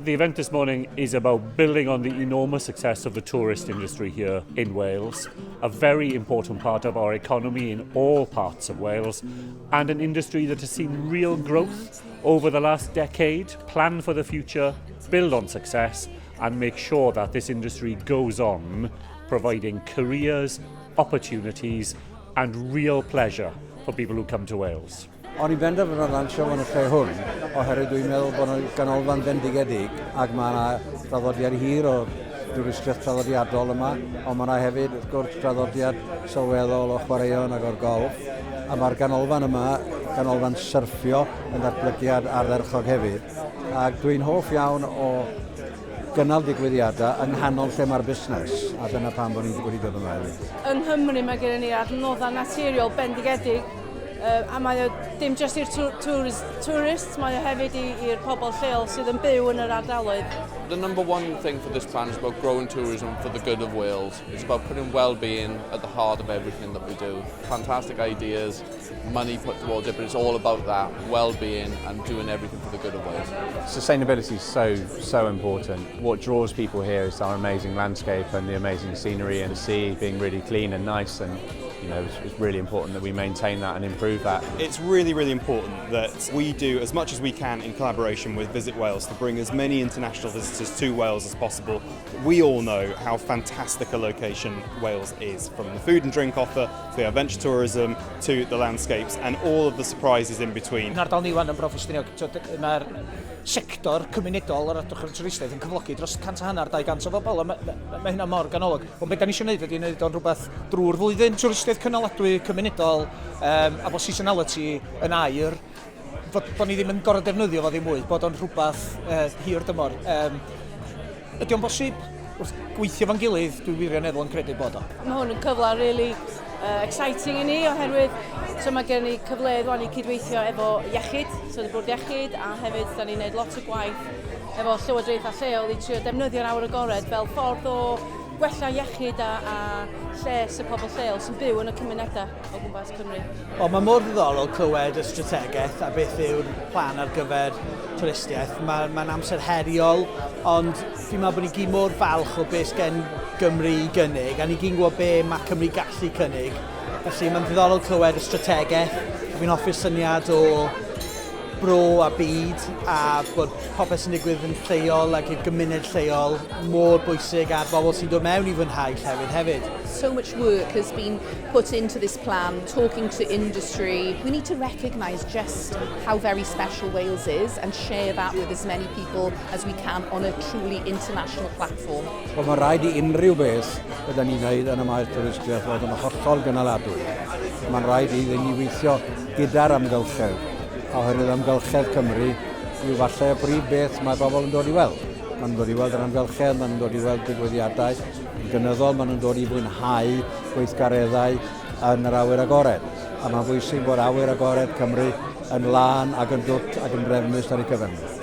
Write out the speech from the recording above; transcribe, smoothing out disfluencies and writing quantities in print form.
The event this morning is about building on the enormous success of the tourist industry here in Wales, a very important part of our economy in all parts of Wales, and an industry that has seen real growth over the last decade. Plan for the future, build on success, and make sure that this industry goes on providing careers, opportunities, and real pleasure for people who come to Wales. O'n i'n benderfynol lansio fo'n y lle hwn, oherwydd dwi'n meddwl bod yna ganolfan fendigedig ac mae yna draddodiad hir o dwristiaeth traddodiadol yma, ond mae yna hefyd, wrth gwrs, draddodiad sylweddol o chwaraeon ac o'r golf, a mae'r ganolfan yma, ganolfan syrffio, yn ddatblygiad ardderchog hefyd, ac dwi'n hoff iawn o gynnal digwyddiadau yng nghanol lle mae'r busnes, a dyna pam bod ni wedi dod yma hefyd. Yng Nghymru mae gennym ni adnoddau naturiol bendigedig, a mae o dim jyst i'r tourist, tourists, mae o hefyd i'r pobl lleol sydd yn byw yn yr ardaloedd. The number one thing for this plan is about growing tourism for the good of Wales. It's about putting well-being at the heart of everything that we do. Fantastic ideas, money put towards it, but it's all about that well-being and doing everything for the good of Wales. Sustainability is so, so important. What draws people here is our amazing landscape and the amazing scenery and the sea being really clean and nice, and it's really important that we maintain that and improve that. It's really, really important that we do as much as we can in collaboration with Visit Wales to bring as many international visitors to Wales as possible. We all know how fantastic a location Wales is, from the food and drink offer to the adventure tourism to the landscapes and all of the surprises in between. Yn ardal ni wan yn Bro Ffestiniog, mae'r sector cymunedol ar ochr twristiaeth yn cyflogi dros 150, 200 o bobl, a mae ma, ma hynna mor ganolog. Ond beth da ni eisiau gwneud ydy gwneud o'n rhywbeth drwy'r flwyddyn, twristiaeth cynaladwy cymunedol, a bod seasonality yn air, fod ni ddim yn gorfod defnyddio fo ddim mwy, bod o'n rhywbeth hir dymor. Ydy o'n bosib? Wrth gweithio fo'n gilydd, dwi wirioneddol yn credu bod o. Mae hwn yn cyfle really exciting i ni oherwydd so mae gen ni cyfleoedd wan i cydweithio efo iechyd, so y bwrdd iechyd, a hefyd da ni'n gwneud lot o gwaith efo llywodraethau lleol i trio defnyddio'r awyr agored fel ffordd o gwella iechyd a lles y pobl lleol sy'n byw yn y cymunedau o gwmpas Cymru. O, mae mor ddiddorol clywed y strategaeth a beth yw'r plan ar gyfer twristiaeth. Mae'n ma amser heriol, ond fi'n meddwl bod ni gyd mor falch o beth gen Gymru i gynnig, a ni gyd yn gwybod be mae Cymru gallu cynnig. Felly mae'n ddiddorol clywed y strategaeth. Fi'n hoffi'r syniad o bro a byd a bod popeth sy'n digwydd yn lleol ac i'r gymuned lleol mor bwysig a'r bobl sy'n dod mewn i fwynhau llefydd hefyd. So much work has been put into this plan, talking to industry. We need to recognise just how very special Wales is and share that with as many people as we can on a truly international platform. Wel, mae rhaid i unrhyw beth ydyn ni'n gwneud yn y maes twristiaeth fod yn hollol gynaladwy. Mae'n rhaid i ni weithio gyda'r amgylchedd, oherwydd amgylchedd Cymru yw falle y brif beth mae bobl yn dod i weld. Maen nhw'n dod i weld yr amgylchedd, maen nhw'n dod i weld digwyddiadau yn gynyddol, maen nhw'n dod i fwynhau gweithgareddau yn yr awyr agored. A mae'n bwysig bod awyr agored Cymru yn lân ac yn dwt ac yn drefnus ar eu cyfer nhw.